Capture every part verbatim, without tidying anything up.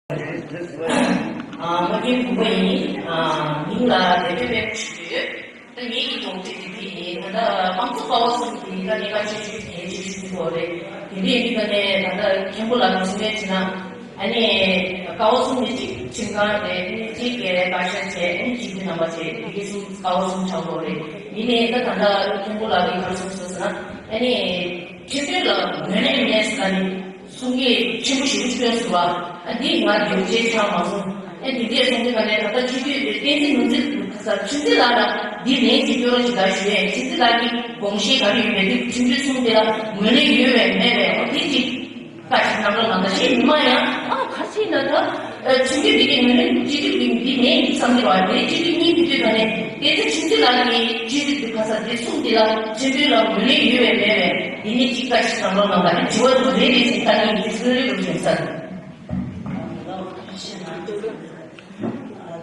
ཨ། མ་རྒན་བུ་མོ་ཡིན། ཨ། མིང་ལ་བདེ་སྟོན་པའི་ཞུ་གི་ཡོད། ད་ངེད་ཀྱི་དོགས་གཅིག་དེ་དེ་ཡིན། ད་ལྟ་དམངས་གཙོ་ཀ་བ་གསུམ་དེ་ད་ངས་བཀའ་ཆོས་ཞུས་ངས་ཆོས་ཞུ་གི་ཡོད་རེད། དེ་འདྲ་ཡིན་དུས་ད་ནས་ད་ལྟ་མཁན་པོ་ལགས་ཀྱིས་གསུང་ཡས་བྱས་ན། ཨ་ནི་ཀ་བ་གསུམ་ནས་གཅིག་ཁྲིམས་ཁང་རེད། ཨ་ནི་གཅིག་སྐད་བཀའ་ཤག་བྱས། ཨ་ནི་སྤྱི་འཐུས་རྣམ་པ་བྱས། དེ་གའི་གསུམ་ཀ་བ་གསུམ་ཆགས་ཡོད་རེད། ཡིན་ནའི་ད་ད་ལྟ་མཁན་པོ་ལགས་ཀྱིས་ག་རེ་གསུངས་སོང་ཟེར་ན། ཨ་ནི་ཁྲིམས་དཔོན་ལ་ངོས་ལེན་མེད་ཟེར་ནས་གསུང་གི་ཆེན་པོ་ཞེ་པོ་ཅིག་བཏོན་སོང་བ། ཨ་འདི་ང་འདོད་བྱེད་ཆགས་མ་སོང་། ཨ་འདི་འདྲས་གསུང་དུས་ད་ནས་ད་ལྟ་སྤྱི་འཐུས་བསྟན་འཛིན་ནོར་འཛིན་ཁ་ས་ཁྲིམས་འཛིན་ལགས་ལ་འདི་ནས་ཅིག་སྐྱོར་རོགས་ཅིག་ག་ཞུ་ཡས། ཁྲིམས་འཛིན་ལགས་ཀྱི་དགོངས་བཞེད་ག་རེ་ཡོད་མེད་དེ་ཁྲིམས་དཔོན་གསུམ་དེ་ལ་ངོས་ལེན་ཡོད་པས་མེད་པས། འོ་དེ་ཅིག་བཀའ་ཞིག་གནང་རོགས་གནང་། ད་གཞན་མི་མང་ཡང་ཨ་ག་རེ་བྱས་ན་ད་ཁྲིམས་འཛིན་འདི་གའི་ངོས་ལེན་སྤྱི་འཐུས་ཀྱི་འདི་ནས་ཡིན་བསམ་གྱི་རེད་བ། དེ་སྤྱི་འཐུས་གཉིས་ཕུད་དུས་ད་ནས་བསྟན་འཛིན་ཁྲིམས་འཛིན་ལགས་ཀྱི་སྤྱི་འཐུས་དེ་ཁ་ས་དེ་གསུམ་དེ་ལ་ཁྲིམས་དཔོན་ལ་ངོས་ལེན་ཡོད་པས་མེད་པས། འདི་ནས་གཅིག་བཀའ་ཞིག་གནང་རོགས་གནང་། ད་ནི་དྲི་བ་དེ་རེད་རེད་ཟེར་ད་ནི་ཡིན་གྱི་སྲོལ་རེད་རུ་བྱུང་ས་རེད།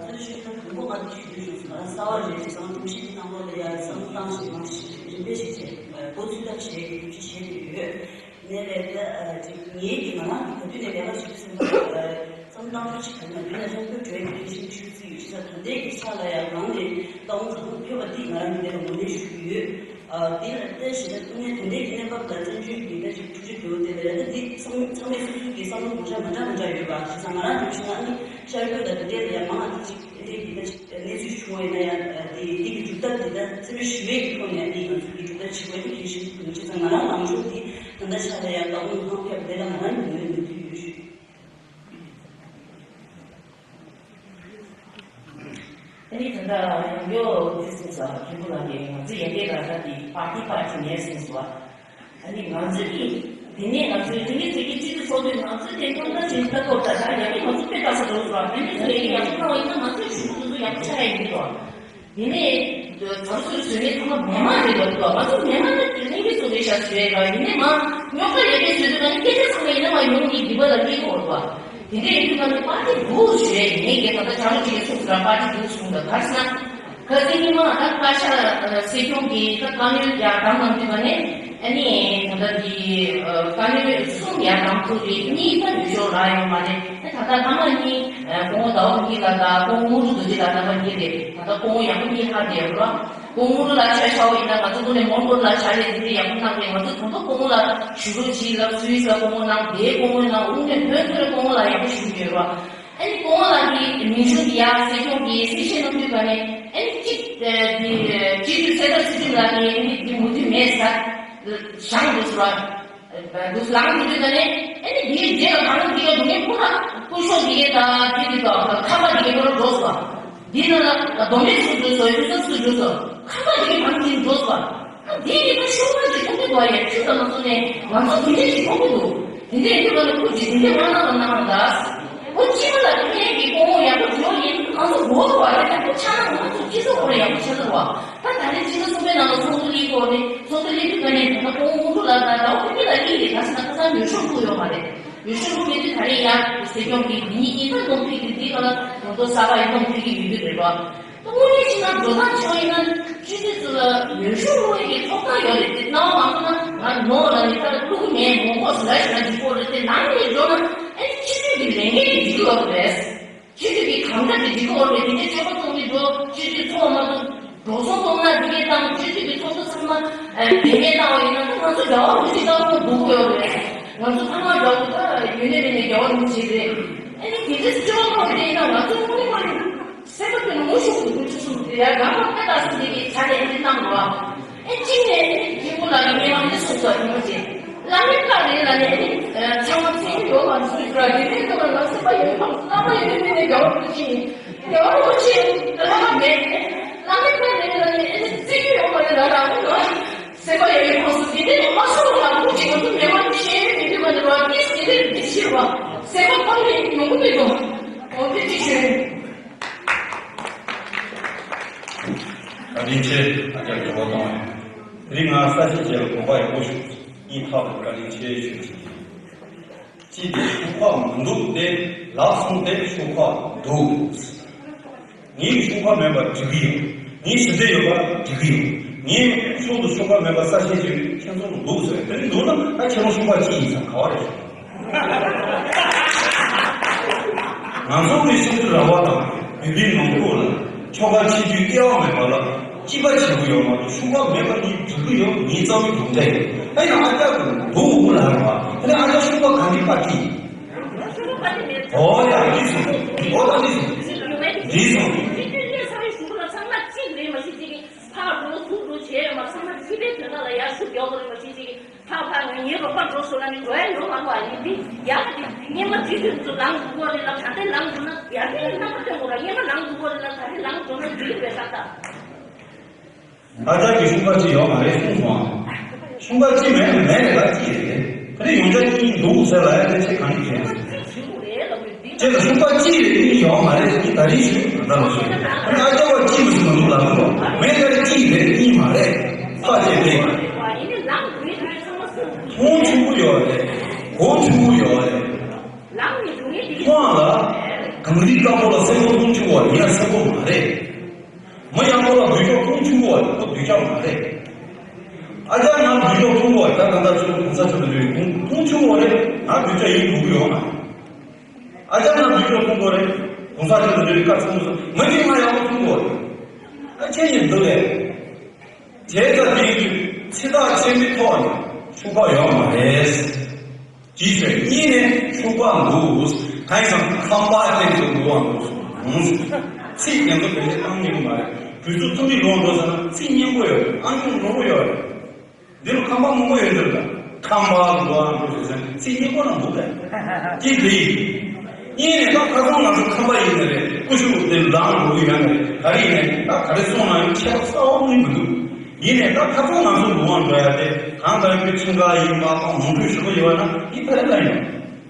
ཚོད་ཤོད་ན་དང་པོ་ང་ཚོ་ཞུ་རྒྱུ་བྱུང་སོང་། ང་རང་གསར་པ་རེད། བྱས་ཙང་སྒྲོམ་གཞི་དེ་ནང་ལོགས་ལ་ཡ་བསམ་བློ་བཏང་ཞིག་མང་ཞིག་རིམ་པས་ཤིག་བྱས། འགོ་ཚུགས་ཐབས་བྱས་རྒྱུ་བྱས་བྱས་ཡོད། ནས་རེད། ད་ཅིག་ངེད་ཀྱིས་ང་རང་གི་ག་དུས་ནས་ལས་ཀ་བྱེད་ཀྱི་སེམས་པ་བསམ་བཏང་རྒྱུ་ཅིག་ག་ནས་དུས་ནས་ལྷན་ཁོས་གྲོས་ཀྱི་རེ་ཞིག་ཞུ་རྩིས་ཡོད། བྱས་ཙང་ད་ལྟའི་གི་ཆ་ལ་ཡང་རང་ནས་ཏང་ཚང་ཕེབས་པ་འདི་ང་རང་གི་འདི་ལ་ངོས་ལེན་ཞུ་གི་ཡོད། ཨ་དེ་ལ་ལྟ་ཞེ་ན་དངོས་གནས་ད་ལྟའི་གི་གནས་བབ་ལ་བཙན་བྱོལ་གྱི་ད་ཅིག་འཁྲུག་ཆ་འགྲོ་དེ་ལ་ཡ་ད་འདི་ཚང་ཚང་མས་སོ་སོ་གི་བསམ་བློ་གང་འདྲ་མ་འདྲ་མ་འདྲ་ཡོད་པ། བྱས་ཙང་ང་རང་གི་ཆུང་ང་ནི་ཤར་བསྐྱོད་ལ་དེ་འདྲས་ལ་ཡ་མང་ང་ད་ཅིག་དེ་འདྲས་གི་ད་ཅིག་གནས་ཚུལ་བྱུང་བ་ཡིན་ན་ཡང་དེ་དེ་གི་གྲུབ་མཐའ་དེ་ད་བརྩི་མེད་ཞུ་བའི་གི་ཐོག་ནས་དེ་ང་ཚོ་གི་གྲུབ་མཐའ་བྱེད་དགོས་དེ་གལ་ཆེན་པོ་འདུག་བྱས་ཙང་ང་རང་ལངས་ཕྱོགས་དེ་ད་ལྟ་ཆ་ལ་ཡང་བཀའ་དགོངས་གང་ཕེབས་དེ་ལ་ང་རང་གི་ངོས་ནས་ཐུགས་ཡོད་ཞུ། ཨ་ནི་ད་ལྟ་ཡང་ཡོད་དེ་གསུངས་ས་མཁན་པོ་ལགས་ཀྱིས་ང་ཚོ་ཡ་གི་ལ་ད་དེ་པར་ཏི་པར་ཏི་ནས་གསུངས་སོང་བ། ཨ་ནི་ང་ཚོ་གི་དེ་ནས་ང་ཚོའི་རིང་གི་ཚོད་ཀྱི་སྤྱི་འཐུས་ཚོགས་འདུ་ང་ཚོའི་དེ་སྟོང་ཕྲག་ཅིག་ལྟ་སྐོར་ད་ལྟ་ཡ་གི་ང་ཚོ་དཔེ་ལྟ་ས་འགྲོ་སོང་བ། ཨ་ནི་ཚོ་ཡ་གི་ཡག་པོ་བཏང་བ་ཡིན་ན་ང་ཚོའི་གཞུང་དེ་ཚོ་ཡག་པོ་ཆགས་ཡ་ཡིན་གྱི་འདུག་དེ་ནས་ཚོགས་ཟུར་བཟོས་ནས་ཚང་མ་མི་མང་རེད་འདུག་ང་ཚོ་མི་མང་ནི་དེ་ལྷན་རྒྱས་ཚོ་རེད་ཤག་བཟོས་ཡ། ཡིན་ནའི་མ་རྙོག་དྲ་ཡོད་པའི་བཟོས་དུས་ད་ནི་སྐད་ཆ་ཚང་མ་ཡིན་ན་མ་ཡོང་གི་འདི་པ་ལ་སྐྱེ་གི་འོ་དོ། དེ་འདྲ་ཡིན་དུས་ད་ནི་པར་ཏི་འདུག་ཞུ་ཡ་ཡིན། ངས་ཀྱང་ད་ལྟ་བྱ་རུ་ཅིག་གིས་གསུངས་སོང་ར། པར་ཏི་འདུག་གསུངས་འདུག་ག་རེ་ཟེར་ན། ཁ་སང་ཉི་མ་ད་བཀའ་ཤག་སྲིད་སྐྱོང་གིས་ད་བཀའ་མོལ་ཡར་བཏང་གནང་དུས་ད་ནི་ཨ་ནི་ད་ལྟ་འདི་བཀའ་མོལ་གསུམ་ཡར་བཏང་ཐུབ་རེད། གཉིས་ད་ནུས་ཤོག་རག་ཡོད་མ་རེད། ད་ལྟ་སྔ་མ་གཉིས་སྐུ་ངོ་ཟླ་བ་ཕུན་སྐྱིད་ལགས་དང་སྐུ་ངོ་དངོས་གྲུབ་རྡོ་རྗེ་ལགས་རྣམ་པ་གཉིས་རེད། ད་ལྟ་སྐུ་ངོ་ཡག་པོ་གཉིས་ལྷག་བསྡད་ཡོད་རེད་བ། སྐུ་ངོ་ལ་ཆ་བཞག་པ་ཡིན་ན་ང་ཚོ་ཁོང་ནས་མོན་གྷོ་ལ་ཕྱག་ལས་དེ་འདྲ་ཡག་པོ་གནང་བས། ང་ཚོ་ད་དུང་སྐུ་ངོ་ལ་ཞུ་རོགས་གྱིས་ལབ། སུད་སི་ལ་སྐུ་ངོ་གནང་། དེའི་སྐུ་ངོ་གནང་། དངོས་གནས་དོན་ཐོག་ལ་སྐུ་ངོ་ལ་ཡག་པོ་ཞུ་གི་ཡོད་རེད་བ། ཨ་ནི་སྐུ་ངོ་ལགས་ཀྱིས་མིང་གཞུང་འདི་ཡར་སྲིད་སྐྱོང་གིས་གསལ་བཤད་གནང་དུས་ད་ནི་ཨ་ནི་གཅིག་འདི་སྤྱི་འཐུས་གསེར་རྟ་ཚུལ་ཁྲིམས་ལགས་ཀྱིས་ཨ་ནི་འདི་མུ་མཐུད་མེད་ཟེར་བཞག་འདུག་ཟེར་བ། འདུག་ལངས་འདུག་དུས་ད་ནི་ཨ་ནི་འདིའི་རྗེས་ལ་གང་འདི་ཡོད་འདུག་ངས་ཁོ་ལ་སྐུ་ཞབས་འདི་གས་ད་འདི་འདི་དང་ཁ་པར་འདི་གས་ཁོ་ལ་འགྲོ་ཟེར་བ། འདི་ནང་ལ་སྡོམ་པས་སུ་འགྲོ་ཟེར། ཡུ་སབ་སུ་འགྲོ་ཟེར། ཁ་པར་འདི་གས་གང་འདི་འགྲོ་ཟེར་བ། ཨ་འདི་ཡིན་ན་ཤོག་ཁག་ཅིག་མཐོང་གི་འདུག་ཡ། ཁྱོད་དང་ང་ཚོ་ནས་ང་ཚོ་དེ་འདྲས་ཅིག་མཐོང་གི་འདུག་དེ་འདྲས་ཡིན་དུས་ང་ཚོ་ཁུར་ཅིག་དེ་འདྲས་མ་གནང་དང་གནང་ད། ཁོ་གཅིག་པ་ལ་ཕན་གྱི་སྐུ་ངོ་ཡག་པོ་བྱུང་ཡིན། ང་ཚོ་མགོ་བ་རེ་ཡག་པོ་ཆགས་ན་ང་ཚོ་སྤྱི་ཚོགས་ཁོ་ར་ཡག་པོ་ཆགས་ཚར་བ། ད་ད་རེས་ཕྱི་ཟླ་གསུམ་པའི་ནང་ལ་ཚོགས་འདུ་སླེབས་ཀྱི་ཡོད་རེད། ཚོགས་འདུ་སླེབས་དུས་ད་ནས་ད་ལྟ་སྐུ་ངོ་དངོས་གྲུབ་ལགས་དང་ཟླ་བ་བུ་སྐྱིད་ལགས་སླེབས་རེད། ད་ཕྱི་ཟླ་ཁ་སང་ཉོ་ཤོག་བླུགས་ཡོད་མ་རེད། ཡུལ་ཤུལ་ལུགས་མི་འདི་ད་རེས་ཡང་སྲིད་སྐྱོང་གིས་འདི་ཉིད་ཡིན་ད་གཏོང་ཕེབས་ཀྱི་འདི་ག་ལ་ང་ཚོ་གསར་པ་ཡིན་གཏོང་ཕེབས་ཀྱི་ཡོད་རྒྱུ་རེད་པ། ད་དངོས་གནས་ཕྱི་ནང་འགྲོ་སྟངས་ཆགས་ཡིན་ན་སྤྱི་འཐུས་ཚོ་ལ་ཡུལ་ཤུལ་ལུགས་ཀྱི་ཐོབ་ཐང་ཡོད་རེད། དེ་སྣང་བ་མ་ཐོབ་ན་ང་ནོར་ལ་ནི་ད་ལ་ཐུག་གི་མེད། མོ་ཁོག་ཟ་ཞིག་ན་འཇིགས་པོ་རེད། དེ་ནང་ནས་འགྲོ་ན་ཨེ་སྤྱི་འཐུས་ཀྱི་ལས་འགན་གྱི་འཇིགས་ཡོད་རེད། སྤྱི་འཐུས་ཀྱི་གང་འདྲ་དེ་འགྲིག་གི་ཡོད་རེད། དེ་འདྲའི་སྤྱོད་པ་གཏོང་གི་འགྲོ། སྤྱི་འཐུས་ཚོགས་མ་ཐུབ་འགྲོ་སོང་གཏོང་ན་དེ་གས་བཏང་། སྤྱི་འཐུས་ཀྱི་ཚོགས་གཙོ་ཚང་མ་བེད་མེད་བཏང་བ་ཡིན་ན་ད་ང་ཚོ་རྒྱལ་བ་རིན་པོ་ཆེ་བཏང་ན་འདུག་གི་ཡོད་རེད། ང་ཚོ་ཚང་མ་རྒྱལ་བ་ད་ཡོད་ནས་མེད་ནས་རྒྱལ་བ་རིན་པོ་ཆེ་རེད། ཨ་ནི་དེ་འདྲའི་སྤྱོད་པ་གཏོང་གི་རེད་ན་ང་ཚོ་དངོས་གནས་མ་རེད། སེམས་པ་དེ་ངོ་ཤུགས་དགུ་བཅུ་གསུམ་དེ་ཡ་གང་ལ་ད་ད་སུ་དེ་གས་ཆ་ནས་དེ་བཏང་རོགས། ཨེ་གཅིག་ནས་ཨེ་ནི་སྐྱེ་བོ་ལ་ཡི་མི་མང་ནི་སོ་སོ་ཡིན་མོ་ཆེ། བླ་མའི་བཀའ་རེད་ལ་ནི་ཨེ་ནི་ཚང་མ་ཚིག་ཡོད་པ་སུས་ར་དེ་ནས་ཀྱང་ལ་སེམས་པ་ཡོད་པ་བླ་མ་ཡོད་མི་ནས་རྒྱལ་བ་རིན་པོ་ཆེ་ཡིན། རྒྱལ་བ་རིན་པོ་ཆེ་བླ་མ་མེད། བླ་མའི་བཀའ་རེད་ལ་ནི་ཨེ་ནི་ཚིག་ཡོད་པ་རེད་ལ་ར་ཨེ་ནི་སེམས་པ་ཡོད་པ་སུ་དེ་ནས་མ་སོང་ལ་ཁུ་ཅིག་ང་ཚོ་མེད་པ་ཤེས་ཡོད་མི་འདུག་པ་ནི་ར་ཏིས་དེ་ནས་མི་ཤེས་པ་སེམས་པ་ཕམ་ནས་ཡོང་གི་མི་འདུག་འོ་དེ་ཅིག་ཤེས། བཀའ་དྲིན་ཆེ། ཨ་ཅག་རྒྱལ་བ་དང་། དེ་རིང་ང་ས་ཆེན་བཅས་ལ་དགོངས་པ་ཡག་པོ་ཞུ། སྙིང་ཐག་པ་བཀའ་དྲིན་ཆེ་ཞུ་ཞུ། ཅི་སྟེ་ཤོག་ཁག་མི་འདུག་སྟེ་ལབ་སོང་སྟེ་ཤོག་ཁག་འདུག་ངའི་ཤོག་ཁག་མེད་པར་འགྲིག་གི་ཡོད། ངའི་ཞི་བདེ་ཡོད་པར་འགྲིག་གི་ཡོད། ངའི་ཕྱོགས་སུ་ཤོག་ཁག་མེད་པར་ས་ཆེན་བཅས་ཁྱེད་ཚོ་ལ་འདུག་ཟེར། དེ་རིང་འདུག་ན་ད་ཁྱེད་རང་ཤོག་ཁག་ཅི་ཡིན་ཙང་ག་བ་རེད། ང་ཚོ་གི་སྤྱི་འཐུས་ར་བ་དང་བོད་པའི་ནང་ཁུལ་ལ་ཆོལ་ཁ་ཆེ་ཆུང་དབྱེ་བ་མེད་པ་ལ་སྐྱིད་པ་བྱེད་ཀྱི་ཡོད་མ་གཏོགས་ཤུགས་པ་མེད་པ་ནི་འགྲིག་གི་ཡོད། ངའི་རྩ་བའི་དོན་དེ་ཡིན། ཨ་ཡང་ཨ་ཅག་གི་འདུག་འུ་ལ་ར་བ་དེ་ནས་ཨ་ཅག་ཤུགས་པ་ག་འདི་པ་ཏི། ཨོ་ཡ་འདི་སོང་འོ་ད་འདི་སོང་འདི་སོང་། ཕར་འགྲོ་ཚུར་འགྲོ་བྱས་ཡོད་མ་ཚང་མ་སྤྱི་པའི་དོན་དག་ལ་ཡར་ཤུགས་རྒྱག་དགོས་རེད་མ་གཞི་གཅིག་གིས་ཕར་ཕར་ངའི་རོགས་པ་འགྲོ་སོང་ན་ནི་འགྲོ་ཡ་ཡོད་མ་གཏོགས་ཨ་ཡིན་འདི་ཡག་གི་སྔོན་མ་སྤྱི་འཐུས་ཚོ་ལངས་འགྲོ་གི་རེད་ལ་ད་ལྟ་ལངས་འགྲོ་ན་ཡར་ཕན་རྣམ་པ་སྟོན་དགོས་ར། སྔོན་མ་ལངས་འགྲོ་གི་རེད་ལ་ད་ལྟ་ལངས་འགྲོ་ན་འགྲིག་རེད་ཤག་ད། ཨ་ཅག་གི་ཤུགས་པ་ཅི་ཡོད་མ་རེད་གསུངས་སོང་ཨ། ཤུགས་པ་ཅི་མེད་མེད་རེད་ལ་ཅི་རེད་དེ། ཁ་རེ་ཡོང་ཆ་གཉིས་འདུག་ཟེར་ལ་ཡ་དེ་ཆེ་གང་གི་ཁྱེད། ཁྱེད་ལ་ཤུགས་པ་ཅི་རེད་གཉིས་ཡོད་མ་རེད་གཉིས་ད་རིང་ཞུ་ད་ལ་ཞུ། ཁ་རེ་ཨ་ཅག་པ་ཅི་མི་སྲིད་མ་འདུག་ལ་མི་འདུག་མེད་ཁ་རེ་ཅི་རེད་གཉིས་མ་རེད། ཕ་ཅེ་རེད། ཁོང་ཆུང་པོ་ཡོད་རེད། ཁོང་ཆུང་པོ་ཡོད་རེད། ཁོང་ལ་གངས་རི་དཀར་པོ་ལ་སེར་པོ་ཁོང་ཆུང་བ་ཡིན་ན་སེར་པོ་མ་རེད། མི་ཡག་པོ་ལ་འདོད་ཕྱོགས་ཁུངས་ཆུང་བོ་བ་ཁོ་འདོད་ཆགས་མ་རེད། ཨ་ཅག་ང་འདོད་ཕྱོགས་ཁུངས་བོ་བ་ད་ད་ལྟ་ཚོ་གོང་ས་ཚོ་ལ་འདོད་ཁུངས་ཁུངས་ཆུང་བོ་རེད། ང་འདོད་ཆགས་ཡིན་དགོས་ཀྱི་ཡོད་མ་རེད། ཨ་ཅག་ང་འདོད་ཕྱོགས་ཁུངས་བོ་རེད། གོང་ས་ཚོ་ལ་འདོད་ཁ་ཚུགས་སོ་མི་གཅིག་ང་ཡག་པོ་ཁུངས་བོ་རེད། ཨ་ཁྱེད་ཉིད་འདུག་ལས། དེ་ལྟ་དེའི་དུས་ཚེ་ཐག་ཆད་པའི་ཐོག་ནས་ཤུགས་པ་ཡོད་མ་རེད། ཅིའི་ཕྱིར་གཉིས་ནས་ཤུགས་པ་འདུག་གང་ཡིན་ཟེར་ན་ཁམས་པ་ཅན་གྱི་འདུག་བ་འདུག་ཚིག་དེ་ཚོ་དེ་འདྲའི་གཏམ་ཉན་གི་མ་རེད། དུས་ཚོད་ཐུང་མི་ལོག་འགྲོ་ཟེར་ན་ཚིག་སྙན་པོ་ཡོད་རེད། ཨང་ཀི་འགྲོ་པོ་ཡོད་རེད། འདི་རུ་ཁམས་པ་མང་པོ་ཡོད་འདུག་ད། ཁམས་པ་འདུག་བ་འདུག་ཟེར་ཚིག་སྙན་པོ་རང་འདུག་གས། ཅིག་དེ་ཡིན། གཉིས་ནས་ད་ཁ་སང་ང་ཚོ་ཁམས་པ་ཡིན་ནི་རེད། ཀུ་ཤུ་དེ་ལངས་འགྲོ་གི་ཡོད་ནི་རེད། ག་རེ་ཡིན་ནའི་ད་ག་རེ་སོང་ན་ཡང་ཁྱད་པར་གསར་པ་གཏོང་གི་མི་འདུག་ཡིན་ནའི་ད་ཁ་སང་ང་ཚོ་ལུང་བ་འགྲོ་ཡ་དེ་གང་ལྟར་ཁྱོད་ཁྲིམས་ཁང་ཡིན་པ་དང་ནོར་འཁྲུལ་ཞུ་གི་ཡོད་ན་ཡིན་ཕ་རེ་ལ་ཡིན།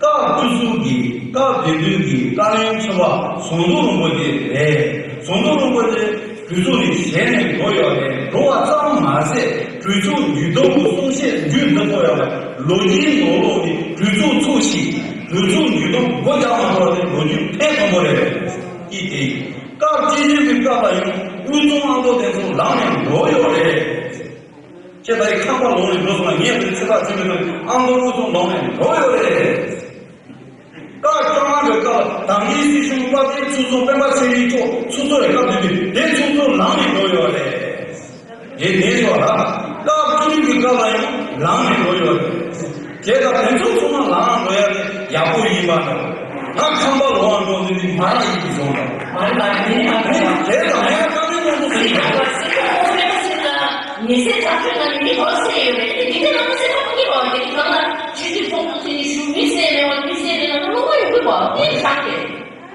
སྐབས་དེ་ཚོ་གི་སྐབས་དེ་དུས་ཀྱི་བཀའ་བློན་ཁྲི་པ་ཟམ་གདོང་རིན་པོ་ཆེ་རེད། ཟམ་གདོང་རིན་པོ་ཆེ་གྲོས་ཚོགས་ནས་ཞལ་ནས་འགྲོ་ཡོད་རེད། འགྲོ་བ་ཙམ་མ་ཟད་གྲོས་ཚོགས་ཉིས་སྟོང་གི་གསུང་བཤད་རྒྱུན་འདི་ཐོག་ཡོད་པ་ལོ་རྒྱུས་ནང་ལོགས་ནས་གྲོས་ཚོགས་ཚོགས་ཤིག་གྲོས་ཚོགས་ཉིས་སྟོང་སྒོ་རྒྱག་མ་ཐུབ་པ་དེ་ལོ་རྒྱུས་ཐེངས་དང་པོ་རེད། ཀྱི་དེ་སྐབས་སྤྱི་འཐུས་ཀྱི་སྐབས་ལ་ཡང་དབུས་གཙང་ཨ་མདོ་དེ་ཚོ་ལངས་ནས་འགྲོ་ཡོད་རེད། ཁྱེད་ད་རེས་ཁམས་པ་ལོག་ནས་འགྲོ་སོང་ན་ངས་དེ་ཚེ་ཐག་ཆོད་མེད་ན་ཨ་མདོ་དབུས་གཙང་ལོག་ནས་འགྲོ་ཡོད་རེད། སྐབས་བཅོ་ལྔ་གི་སྐབས་ལ་དང་ལེན་སྲིད་གཞུང་པ་ཏིའི་ཚོགས་གཙོ་སྤེན་པ་ཚེ་རིང་མཆོག་ཚོགས་གཙོ་ཡི་སྐབས་དེ་དུས་དེ་ཚོགས་གཙོ་ལངས་ནས་འགྲོ་ཡོད་རེད། དེ་ནས་ཚོགས་ལ་སྐབས་བཅུ་བདུན་གྱི་སྐབས་ལ་ཡང་ལངས་ནས་འགྲོ་ཡོད་རེད། དེ་དང་དེ་ཚོ་ཚང་མ་ལངས་འགྲོ་ཡ་དེ་ཡག་པོ་ཡིན་པ་དང་། ང་ཁམས་པ་ལོག་འགྲོ་དེ་ནི་མ་ར་ཡིན་གྱི་སོང་དང་། མ་ར་ཡིན་ན་དེ་དང་དེ་ཡང་བཀའ་མོལ་མང་པོ་ཞིག་ཡོད་པ་སྲིད་དོན་ཁོ་ཚོའི་ཁ་ཚིག་ལ་ཉེ་སའི་བྱ་སྤྱོད་ནང་ནས་མི་ཁོ་སྲིད་ཡོད་རེད། དེ་དེ་ནང་སྲིད་པ་ཁོ་གཉིས་པ་དེ་གང་ལ་སྤྱི་འཐུས་ཚོགས་གཙོ་དེ་ནི་ཞུ་མི་སྲིད་མེད་པ་མི་སྲིད་མེད་ན་བློ་ཁ་ཡོད་དགོས་པ་དེ་ཤག་དེ།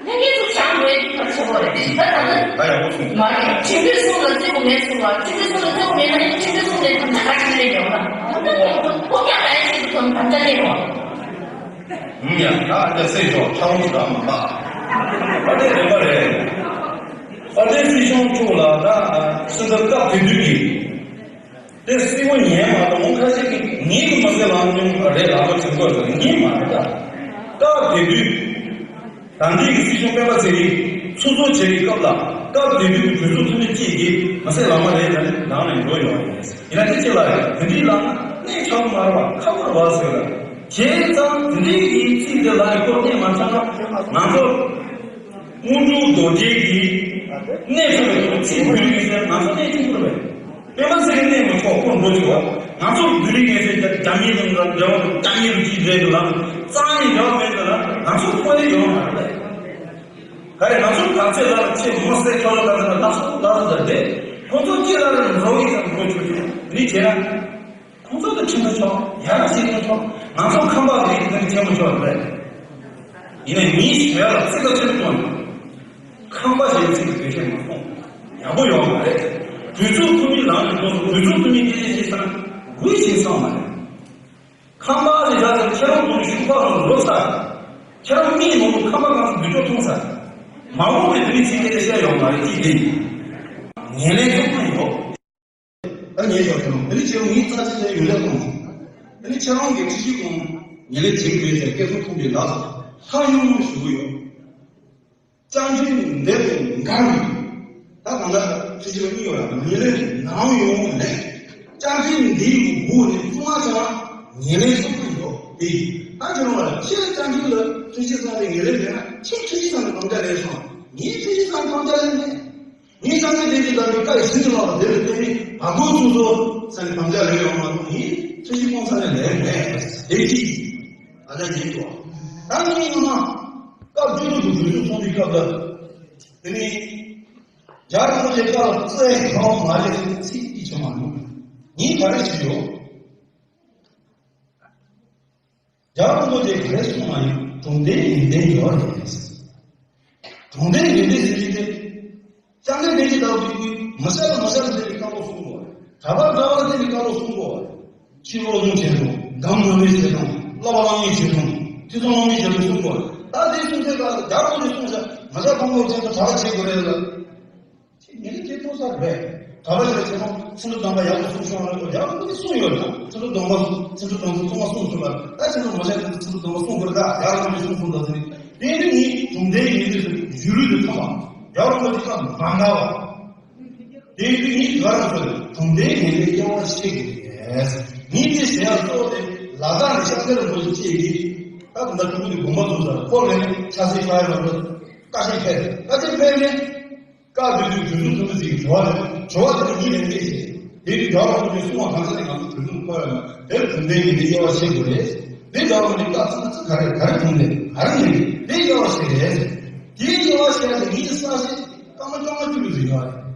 ལྷན་རྒྱས་ཚོ་བྱང་འགྲོ་ཡ་དེ་གལ་ཆེན་པོ་རེད། ད་ད་ལྟ་ད་ཡག་པོ་གསུངས། མ་རེད། ཁྲིམས་དཔོན་གསུམ་ལ་བརྩི་དགོས་མེད་གསུངས་པ། ཁྲིམས་དཔོན་གསུམ་ལ་བརྩི་དགོས་མེད་ན་ཁྲིམས་དཔོན་གསུམ་ལས་ད་ག་ཆེ་ལས་ཡོང་ན་ད་ལྟ་ཡོང་ཐུབ་ཁོ་ཀྱང་ལ་ཡ་ཆེ་དུ་དང་ད་ལྟ་ལས་ཡོང་། ཡང་ད་ལྟ་སེ་ཤོག་ཁྲ་བོ་ཞིག་མ་པ་ཨ་ཏེ་རེད་པ་རེད། ཨ་ཏེ་སྲིད་སྐྱོང་མཆོག་ལ་ད་སྲིད་ཟུར་སྐབས་དེ་དུས་ཀྱི། དེ་སྲིད་པ་ཉན་མ་གཏོགས་ཁ་ཤས་ཀྱིས་ངེད་ཀྱི་མ་ཟད་ལངས་མྱོང་རེད་ལབ་པ་བྱེད་དགོས་ཟེར་ངེས་མ་རེད་ད། སྐབས་དེ་དུས་ད་ལྟའི་གི་སྲིད་སྐྱོང་སྤེན་པ་ཚེ་རིང་ཚོགས་གཙོ་བྱས་པའི་སྐབས་ལ་སྐབས་དེ་དུས་ཀྱི་གྲོས་ཚོགས་འཐུས་མི་གཅིག་གིས་མ་ཟད་ལངས་མ་རེད་ལབ་ནས་ནང་ནས་འགྲོ་ཡོང་བ་རེད། ཡིན་ན་དེ་ཅི་ལ་རེད། དེ་འདྲའི་ལངས་ན་གནས་ཆགས་མ་རེད་པ། ཁ་པར་བ་ཟེར་ལ་བྱས་ཙང་དེ་འདྲའི་གི་ཚིག་དེ་ལ་རེ་སྐོར་གནས་མ་ཆགས་ན་ང་ཚོ། དངོས་གྲུབ་རྡོ་རྗེ་གིས་གནས་ཐུབ་པའི་ཚིག་འབུལ་གྱི་ཟེར་ང་ཚོ་གནས་ཐུབ་ཀྱི་རེད། སྤེན་པ་ཚེ་རིང་གནས་མི་ཆོག་ཁོ་འགྲོ་ཆོག་ང་ཚོ་འབུལ་གྱི་ཟེར་རྒྱ་མི་ལ་འདྲ་འདྲ་བོ་རྒྱ་མི་རུ་ཅིག་རེད་འདུག་ལ་རྩ་ནས་འདྲ་བ་མེད་འདུག་ལ་ང་ཚོ་ཁོ་ཡི་ཡོང་མ་རེད། ག་རེ་ང་ཚོ་ག་ཚོད་ལ་ཆེ་མོ་སེ་ཁྱོད་ལ་ག་ཚོད་ལ་ལགས་སོ་ལགས་སོ་ཟེར་ཏེ་ཁོ་ཚོ་ཅི་ལ་རེ་འགྲོ་ཡི་ཟེར་འགྲོ་ཆོག་ཆོག་ནི་བྱས་ན། ཁོང་ཚོ་དང་ཁྲིམས་ཐག་ཆོད། ཡ་ར་ཞིག་ཐག་ཆོད། ང་ཚོ་ཁམས་པ་རེད་དེ་ཆེན་པོ་ཆོག་རེད། ཡིན་ནའི་མིའི་ཞལ་ལ་ཚིག་ཐག་ཆོད་གཏོང་ཡོང་། ཁམས་པ་ཞེས་ཚིག་གི་བེད་སྤྱོད་མ་གཏོང་། ཡག་པོ་ཡོང་བ་རེད། གྲོས་ཚོགས་འཐུས་མི་ལངས་ནས་གཏོང་སོང་། གྲོས་ཚོགས་འཐུས་མི་སྐད་ཆ་བཤད་ས་ན་དགོས་ཞེས་བསམ་མ་རེད། ཁམས་པ་ཞེས་བྱ་ཚེ་ཁྱེད་རང་ཚོ་ནི་ཤུགས་པ་རང་ལོ་ཚར། ཁྱེད་རང་མིའི་ནང་དུ་ཁམས་པ་གང་ཚོ་འདུས་གྲོགས་མཐོང་ཚར། མ་འོངས་པའི་དེ་རིང་ཚིག་སྐད་ཆ་བཤད་ཡོང་མ་རེད་ཅེས་དེ་ཡིན། ངན་ལན་ཚོགས་ཁང་ཡོད། ད་ཉེས་ཞོག་ཁྱེད་རང་། དེ་ནི་ཁྱེད་རང་ངའི་རྩ་ཆེ་ཆེ་ཡོད་ལས་གཏོང་། དེ་ནི་ཁྱེད་རང་གི་ཁྲི་གཅིག་གོང་ཉེ་ལས་བྱེད་དགོས་ཟེར་སྐད་ཚོགས་ཐུག་པའི་ལགས་སོ་ལྷག་ཡོང་ཞུ་གི་ཡོད། བཅའ་ཁྲིམས་འདི་དང་འགལ་བའི། ད་གང་ལྟར་ཁྲི་གཅིག་པ་གཉིས་ཡོད་ལ་ཉེ་ལས་ནང་ཡོང་ལས། བཅའ་ཁྲིམས་འདིའི་སྒོ་ནས་བཙུན་མ་ཆགས་ཉེ་ལས་སོགས་ཀྱི་ཡོད་དེ། ད་ཁྱེད་རང་ལ་ཁྱེད་བཅའ་ཁྲིམས་ལ་ཁྲི་གཅིག་སོང་བའི་ཉེ་ལས་མེད་ན། ཁྱེད་ཁྱེད་ཀྱི་སང་གི་དམ་བཅའ་ལས་སོང་། ངས་ཁྱེད་ཀྱི་སང་གི་དམ་བཅའ་ལས་མེད། ངས་སང་གི་དེ་གི་ལ་མི་ཀ་ཡི་སྲིད་ལ་དེ་ལ་བརྟེན་ནས་བ་གོ་ཚུགས་སོ་སང་གི་དམ་བཅའ་ལས་ཡོང་མ་གཏོགས། ངས་ཁྱེད་ཀྱི་སང་གི་ལས་མེད། དེ་གཅིག་ཨ་ལས་ཡིན་ཏོ། ད་ངས་ངོ་མ་སྐབས་བཅུ་དྲུག་གི་དུས་ཚོད་ཚོགས་པའི་སྐབས་ལ། དེ་ནས་རྒྱ་རིན་པོ་ཆེ་སྐབས་ལ་རྩ་ཡི་ཁ་བ་མ་རེད་ཟེར་ཚིག་གཅིག་བྱུང་མ་མྱོང་། ངས་ག་རེ་ཞུས་ཡོད། རྒྱ་རིན་པོ་ཆེ་ག་རེ་གསུངས་མ་ཡིན། གྲུབ་མཐའི་ཡོན་ཏན་ཡོད་རེད། གྲུབ་མཐའི་ཡོན་ཏན་ཟེར་གྱི་དེ། སྤྱང་ཀའི་བདེ་སྐྱིད་ལྟ་བུ་དེ་མི་ཤ་ལ་མི་ཤ་ལ་དེ་ནི་བཀའ་སློབ་གསུང་དགོས། གྲྭ་པ་གྲྭ་པ་དེ་ནི་བཀའ་སློབ་གསུང་དགོས། ཕྱི་སློབ་སྦྱོང་བྱེད་དང་། གདམས་ངག་མི་བྱེད་དང་། བསླབ་པ་བླང་མི་བྱེད་དང་། ཐོས་བསམ་བླང་མི་བྱེད་དང་གསུང་དགོས། ད་དེ་གསུང་ཚེ་ད་རྒྱ་རིན་པོ་ཆེ་གསུང་བྱ་ང་ཤ་ཕང་པོ་ཅན་དུ་གྲྭ་པ་བྱེད་དགོས་རེད་ལ། ཁྱེད་ཉིད་ཀྱིས་ཐོག་ས་རེད། ག་རེ་ཞིག་བྱས་ན་ཚིག་འབྲུ་སྡོམ་པ་ཡག་པོ་གསུང་ཤོག་ལ་ཡག་པོ་དེ་གསུང་ཡོད་ལ། ཚིག་འབྲུ་སྡོམ་པ་གསུང་། ཚིག་འབྲུ་སྡོམ་པ་གསུང་བ་གསུང་ཤོག་ལ། ད་ཁྱེད་ཚོ་མ་བྱས་ཚིག་འབྲུ་སྡོམ་པ་གསུང་དགོས་ད་ཡག་པོ་གསུང་གསུང་ད་ཟེར། དེ་ནི་ངའི་གྲུབ་མཐའི་ཡོན་ཏན་ཞུ་རུལ་དུ་ཐོག་མ་ཡག་པོ་དེ་ཀ་མ་འགའ་བ། དེ་ནི་ངའི་ག་རེ་ཟེར། གྲུབ་མཐའི་ཡོན་ཏན་དབྱེ་བ་ཕྱེ་དགོས། ངས་དེ་ཟེར་ཡག་གཙོ་བོ་དེ་ལ་དྭགས་ནས་ཤཱཀྱ་རིན་པོ་ཆེ་བཅས་ཀྱིས་ད་ད་ལྟ་ཕྲུ་གུ་དེ་དགོངས་པ་རྫོགས་ཚར། ཁོ་ལས་ནས་ཆབ་སྲིད་ཕ་ཡ་ལ་བཀའ་ཆད་ཕེབས། བཀའ་ཆད་ཕེབས་ནས། བཀའ་བསྡུས་དུས་དུས་གསུམ་ཐུགས་རྗེ་ཅིག་འབྱོར་བ་རེད། འབྱོར་བ་དེ་ནི་ཉིད་ལས་འདས་ཤིང་། དེ་ནི་རྒྱལ་བ་རིན་པོ་ཆེ་གསུང་བ་གང་ཟག་ནི་ང་ཚོ་དུས་གསུམ་འཁོར་བའི་ནང་དེར་གྲུབ་མཐའི་ཡོན་ཏན་དབྱེ་བ་ཕྱེ་དགོས་རེད། དེ་རྒྱལ་བ་རིན་པོ་ཆེ་བཀའ་ཚང་ཚིག་ག་རེ་ག་རེ་གྲུབ་མཐའི་ག་རེ་ཡིན་དེ་དབྱེ་བ་ཕྱེ་རེད། དེའི་དབྱེ་བ་ཕྱེ་ཡ་དེ་ངེད་ཀྱི་གསར་བཤད་སྐར་མ་བཅོ་ལྔ་བཅུ་ལོ་ཟིན་ཡོད་རེད།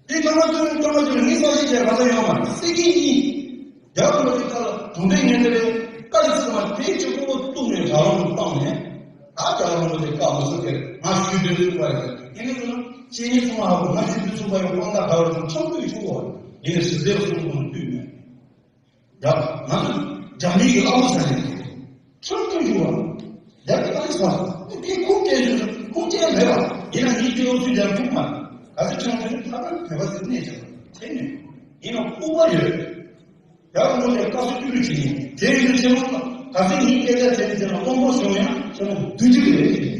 དེ་སྐར་མ་བཅུ་ལོ་བཅོ་ལྔ་བཅུ་ལོ་ངེད་གསར་བཤད་བྱས་ག་ཚོད་ཡོང་བ་རེད། སྲིད་ཀྱི་གཉིས། རྒྱལ་བ་རིན་པོ་ཆེ་ཁ་ལ་གྲུབ་མཐའི་ཡོན་ཏན་རེད། བཀའ་ལ་ཚིག་མ་དེ་གཅིག་པོ་བཏུགས་ནས་རང་དབང་བཏང་ནས། ད་རྒྱལ་བ་རིན་པོ་ཆེ་བཀའ་མ་གསུང་གི་ང་ཞུས་འདོད་ཚུགས་པ་རེད། ཡིན་ནའི་ཁོ་ན་ཤེས་ཉེན་ཚང་མ་ཧ་གོ། ང་ཞུས་འདོད་ཚུགས་པ་ཡོད། དཔང་རྟགས་ག་རེ་ཚང་ཁྲིམས་མཐུན་ཞུ་བ་ཡིན་ན་ཞི་བདེ་གསུང་དགོས་ན་འདུས་མེད། ཡ། ང་ཚོ་རྒྱ་མི་གི་ལྷ་མོ་ཟེར་ནས་ཁྲིམས་མཐུན་ཞུ་བ། ཡ་གི་ཨ་ནི་ས་ནི་ཁོས་ཁུངས་སྐྱེལ་ཞུ་ཁུངས་སྐྱེལ་མེད་པ་ཡིན་ན་ངའི་སྐྱེ་བོ་ཚུལ་ལྡན་ཐུག་མ། ག་ཚོད་ཁྲིམས་མཐུན་ཐ་ན་བོད་པ་ཟེར་གནས་ཆགས་བྱས་ནས་ཡིན་ན་ལྐུགས་པ་ཡོད། རྒྱ་དགོན་པའི་བཀའ་སྲོལ་བཅུ་དྲུག་བྱེད་ཉིན་དེ་ཡིན་དུས་ཆེན་མོ་ལ་ག་ཚོད་ཉིན་སྐད་ཆ་དྲིས་ཟེར་ན་དབང་པོ་ཤོང་ཡང་ཆེན་མོ་བདུན་ཅུ་རེད།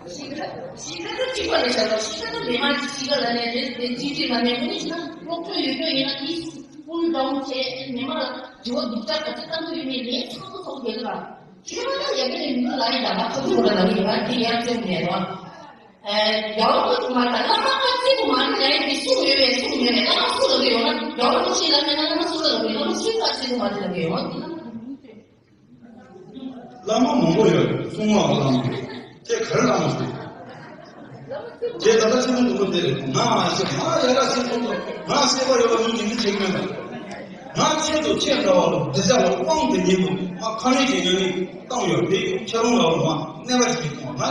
གཞིས་ཀ་གཞིས་ཀ་ཚོ་གཅིག་པ་ལས་བྱ་དང་གཞིས་ཀ་ཚོ་མི་མང་གི་གཞིས་ཀ་ལ་ནས་རེད་དེ་གཅིག་གཅིག་ལ་ནས་དངོས་གནས་བྱས་ན་སློབ་གྲྭ་ཡོད་རྒྱུ་ཡིན་ན་ཨིས་ཀུལ་ཌའུན་བྱས་མི་མང་ལ་དྲི་བ་རྡུག་ཅག་ག་ཚོད་བཏང་གི་ཡོད་མེད་ལན་ཚང་མ་ཚོགས་དགོས་ལ། ཁྱོད་ལ་ཡ་གི་ནས་མི་ལ་ཡིན་ད་ང་ཚོ་ཚོ་ལ་ལ་ཡིན་ང་དེ་ཡར་བཙན་མེད་རོགས། ཡང་སྒོས་སུ་མ་ལྟ་བླ་མ་བཀའ་བརྩི་དགོས་མ་རེད། ལན་འདི་གསུང་ཡོད་པས་གསུང་ཡོད་པས་བླ་མ་གསུང་ལ་གི་ཡོང་ན་ཡང་སྒོས་ཤེས་ལ་མེད་ན་བླ་མ་གསུང་ལ་གི་ཡོང་ན་བླ་མ་གསུང་བཀའ་བརྩི་དགོས་མ་རེད་ལ་གི་ཡོང་། བླ་མ་མང་པོ་ཡོད་གསུང་བ་བླ་མ་དེ་ག་རེ་བླ་མ་ཟེར། དེ་ད་ལྟ་ཆེན་པོ་འདུག་པ་དེ་རེད། ང་མ་ཤེས་ང་ཡ་ར་ཤེས་སོང་དུ་ང་ཤེས་པ་ཡོད་པ་མི་ཉིན་འདི་བྱེད་མེད་པ། ང་ཆེད་དུ་ཁྱེད་འདྲ་བ་ལ་འདི་ཅག་ལ་དབང་དེ་ཉིད་དུ་ང་ཁ་ནས་བྱེད་ཉན་ནི་བཏང་ཡོད་དེ་ཁྱེད་རང་ལ་ལ་མ་གནས་པ་ཞིག་གཏོང་ང་